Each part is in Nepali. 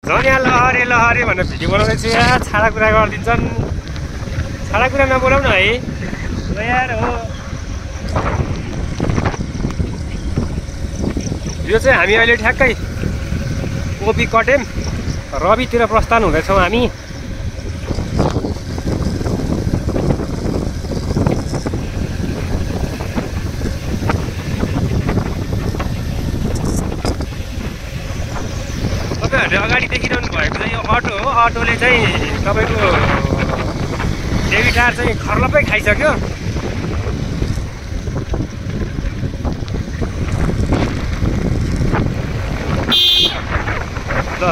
झन् यहाँ लहरे लहरे भनेर भिडियो बनाउँदैछु यहाँ छाडा कुरा गरिदिन्छन् छाडा कुरा नबोलाउन है यार हो यो चाहिँ हामी अहिले ठ्याक्कै ओपी कटेम रवितिर प्रस्थान हुँदैछौँ हामी तपाईँहरूले अगाडि देखिरहनु भएको चाहिँ यो अटो हो अटोले चाहिँ तपाईँको डेबिटार चाहिँ खर्लपै खाइसक्यो ल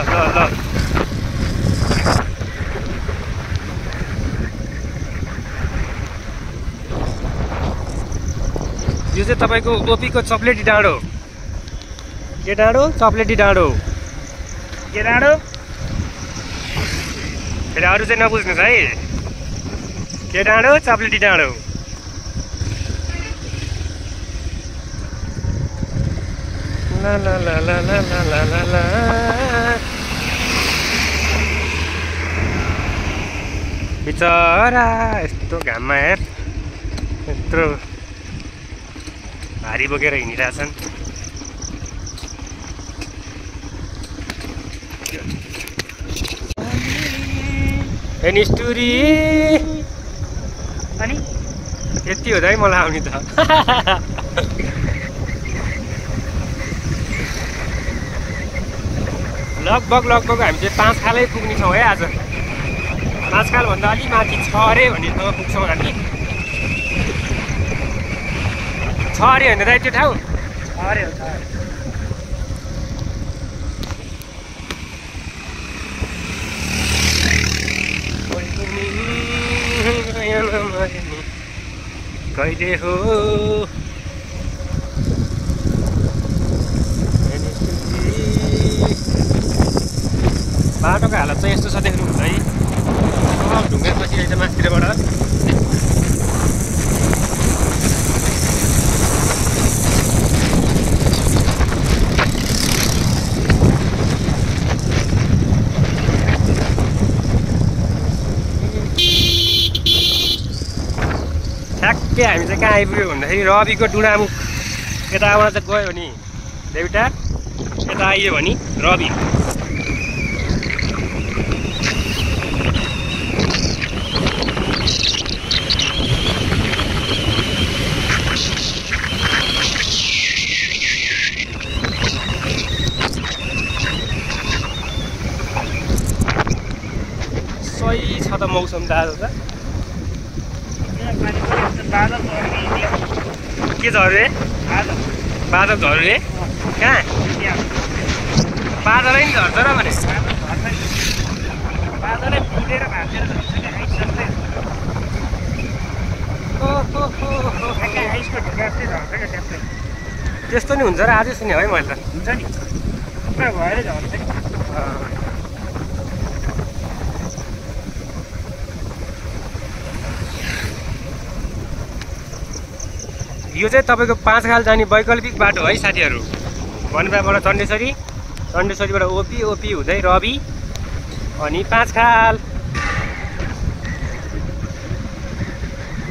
यो चाहिँ तपाईँको ओपीको चक्लेटी डाँडो के डाँडो चक्लेटी डाँडो के डाँडो फेरि अरू चाहिँ नबुझ्नुहोस् है के डाँडो चक्लेटी डाँडो ला ला ला ला ला ला ला ला बिचरा यस्तो घाममा हेर यत्रो भारी बोकेर हिँडिरहेछन् स्टोरी अनि यति हो त है मलाई आउने त लगभग हामी चाहिँ 5 खालै पुग्ने छौँ है आज 5 खालभन्दा अलि माथि छ अरे भन्ने ठाउँमा पुग्छौँ हामी छ अरे होइन दाइ त्यो ठाउँ अरे हो कहिले हो बाटोको हालत चाहिँ यस्तो छ देख्नुहुन्छ है ढुङ्गा पसिरहेछ माथितिरबाट ठ्याक्कै हामी चाहिँ कहाँ आइपुग्यो भन्दाखेरि रविको डुडामुख यताबाट चाहिँ गयो भने देउटा यता आइयो भने रवि सही छ त मौसम त आज त के झऱ्यो रे बादल झऱ्यो रे कहाँ बादलै नि झर्छ र भने त्यस्तो नि हुन्छ र आजै सुने है मैले त हुन्छ नि भएर झर्छ यो चाहिँ तपाईँको 5 खाल जाने वैकल्पिक बाटो है साथीहरू बनबाबाट चण्डेश्वरीबाट ओपी हुँदै रवि अनि 5 खाल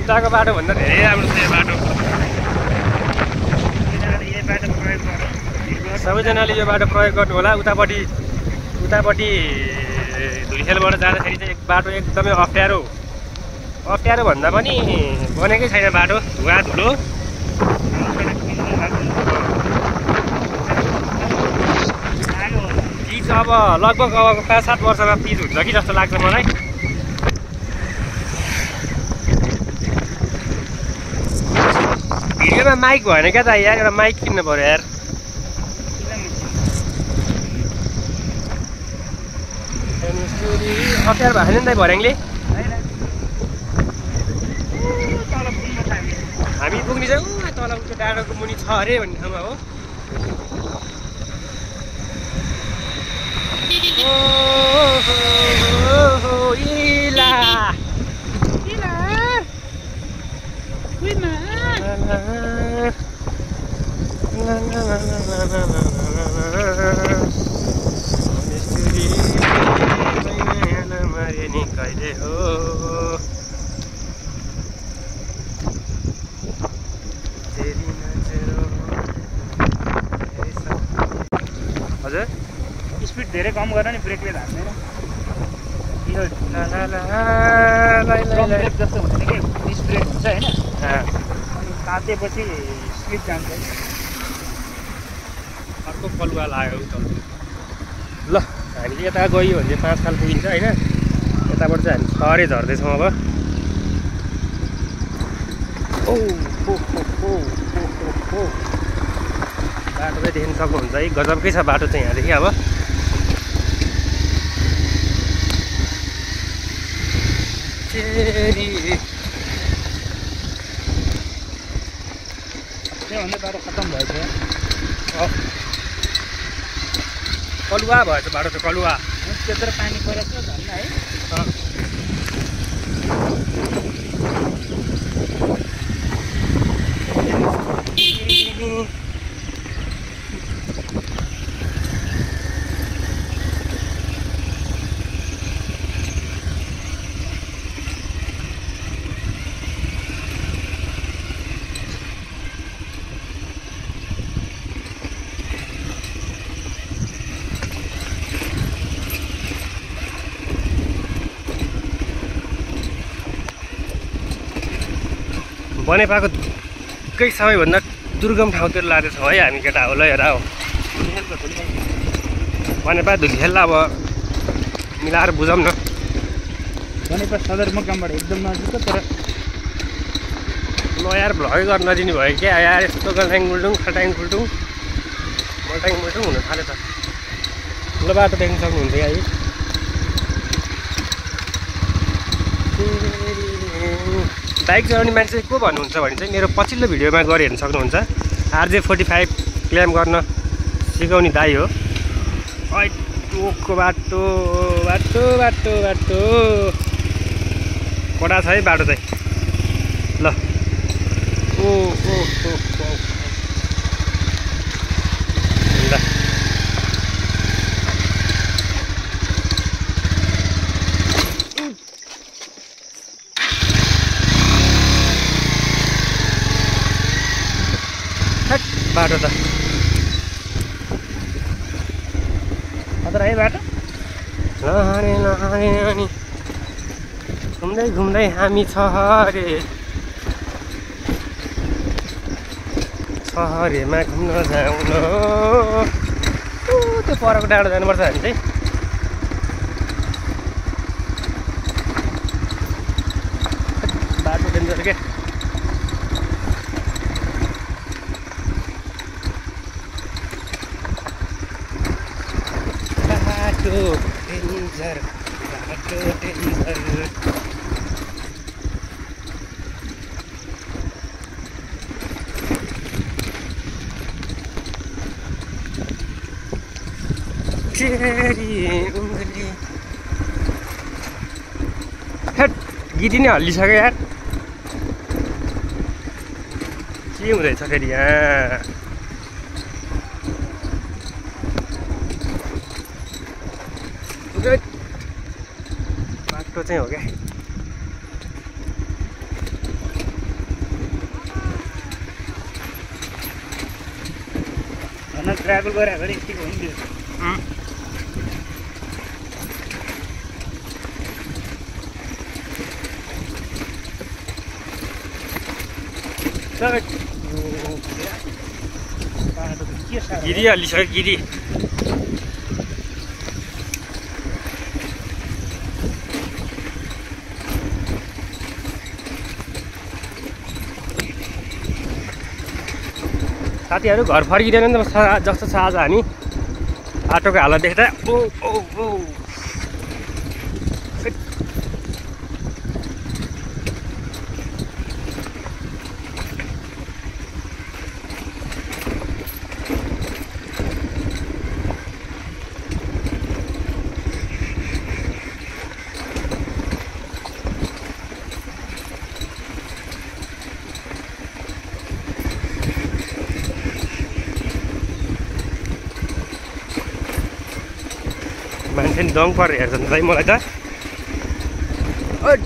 उताको बाटो भन्दा धेरै राम्रो छ यो बाटो सबैजनाले यो बाटो प्रयोग गर्नु होला उतापट्टि धुलिखेलबाट जाँदाखेरि चाहिँ बाटो एकदमै अप्ठ्यारो भन्दा पनि बनेकै छैन बाटो धुवा धुलो पिच अब लगभग अब 5-7 वर्षमा पिच हुन्छ कि जस्तो लाग्छ मलाई भिडियोमा माइक भएन क्या त यार एउटा माइक किन्नु पर्यो यार अप्ठ्यारो भएको छैन नि त भर्याङले हामी पुग्ने चाहिँ तल उठ्यो डाँडाको मुनि छ अरे भन्ने ठाउँमा हो कहिले हो तेरी नजरों हजुर स्पिड धेरै कम गरेर नि ब्रेकले धान्दैन यो ब्रेक जस्तो हुँदैन कि डिस्क ब्रेक हुन्छ होइन अनि तातेपछि स्पिड जान्छ अर्को पलुवा लाग्यो त ल हामीले यता गयो भने चाहिँ 5 खाल पुगिन्छ होइन यताबाट चाहिँ हामी खरे झर्दैछौँ अब ओ हो बाटो चाहिँ देख्न सक्नुहुन्छ है गजबकै छ बाटो चाहिँ यहाँदेखि अब त्योभन्दा बाटो खत्तम भएछ कलुवा भएछ बाटो त कलुवा त्यत्रो पानी परेछ झन् है बनेपाको कै सबैभन्दा दुर्गम ठाउँतिर लाँदैछौँ है हामी केटा हो ल हेर हो बनेपा धुलिखेल्ला अब मिलाएर बुझौँ न बनेपा सदरमुकामबाट एकदम नजिक तर ल यार भ्लगै गर्न नदिनु भयो क्या यार यस्तो गल्टाङ गुल्टुङ खटाङ खुल्टुङ मल्टाङ मुल्टुङ हुन थाल्यो त ल बाटो देख्न सक्नुहुन्छ है बाइक चलाउने मान्छे को भन्नुहुन्छ भने चाहिँ मेरो पछिल्लो भिडियोमा गएर हेर्न सक्नुहुन्छ RJ45 क्लेम गर्न सिकाउने दाइ हो टोकको बाटो बाटो बाटो बाटो कडा छ है बाटो चाहिँ ल ओ ल बाटो त अदर है बाटो नहाने घुम्दै घुम्दै हामी छहरेमा घुम्न जाउँ न त्यो परको डाँडो जानुपर्छ हामी चाहिँ बाटो डेन्जर क्या बाटो डेन्जर गिटी नै हल्लिसक्यो यार के हुँदैछ फेरि यहाँ बाटो चाहिँ हो क्या ट्राभल गरेर भने यतिको हो नि गिरी हालिसक्यो गिरी साथीहरू घर फर्किँदैन नि त जस्तो छ आज हामी बाटोको हालत देख्दा ओ ओ ओ मान्छे नि दङ परेर हेर्छ नि भाइ मलाई त तल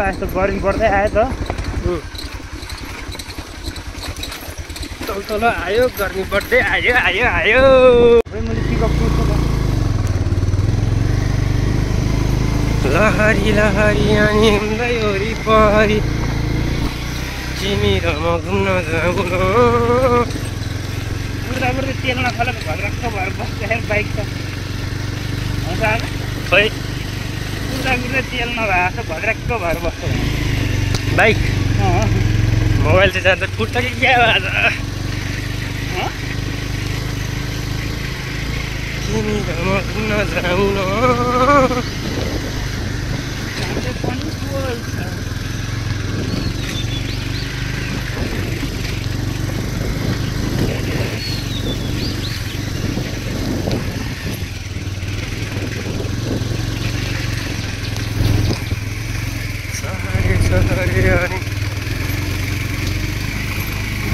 यस्तो गर्मी बढ्दै आयो त तल आयो गर्मी बढ्दै आयो आयो आयो मैले पिकअप गर्छु लहरी लहरी अनि हुँदै वरिपरि तिमी र म घुम्न जाऊ न उर्दा तेल नखलेको भद्रक्क भएर बस्दाखेरि बाइक त हुन्छ आज खोइ उर्दा तेल नभएको छ भद्रक्क भएर बस्छ बाइक मोबाइल चाहिँ जान्छ फुट्छ कि क्या आज तिमी र म घुम्न जाऊ न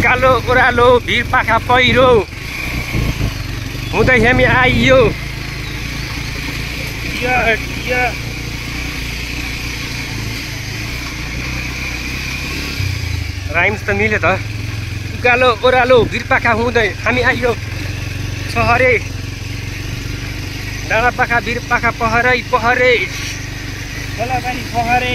कालो ओह्रालो भिर पाखा पहिरो हुँदै हामी आइयो राइम्स त मिल्यो त उकालो ओह्रालो भिर पाखा हुँदै हामी आइयो सहरे डाँडा पाखा भिर पाखा पहरै पहरे खोला पानी पहरे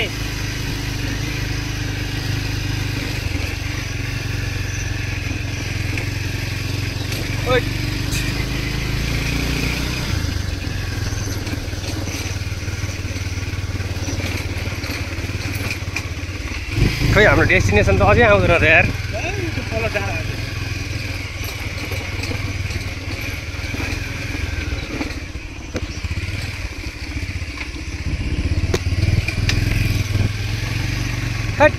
खोइ हाम्रो डेस्टिनेसन त अझै आउँदैन त यार तल डाँडा हट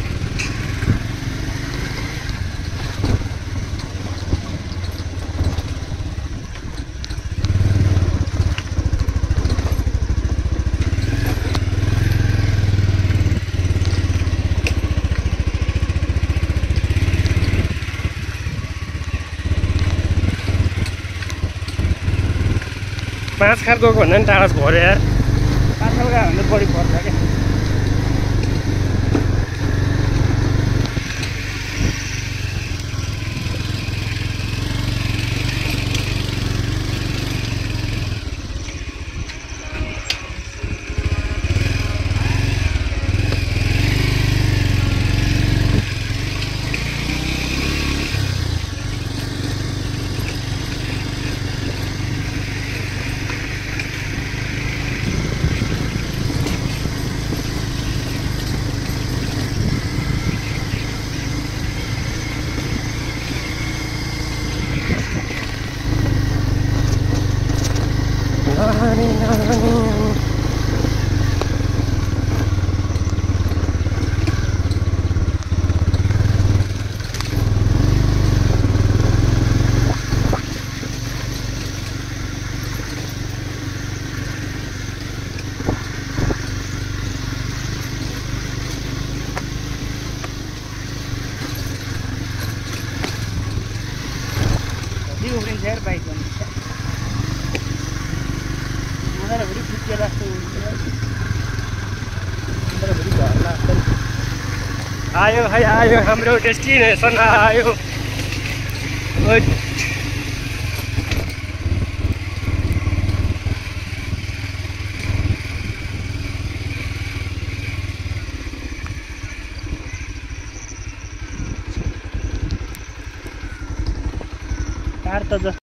पाँच खाल गएको भन्दा पनि टाढा भयो यार पाँच खाल गयो भने बढी पर्छ क्या उफ्रिन्छ बाइक आयो है आयो हाम्रो डेस्टिनेसन आयो कार त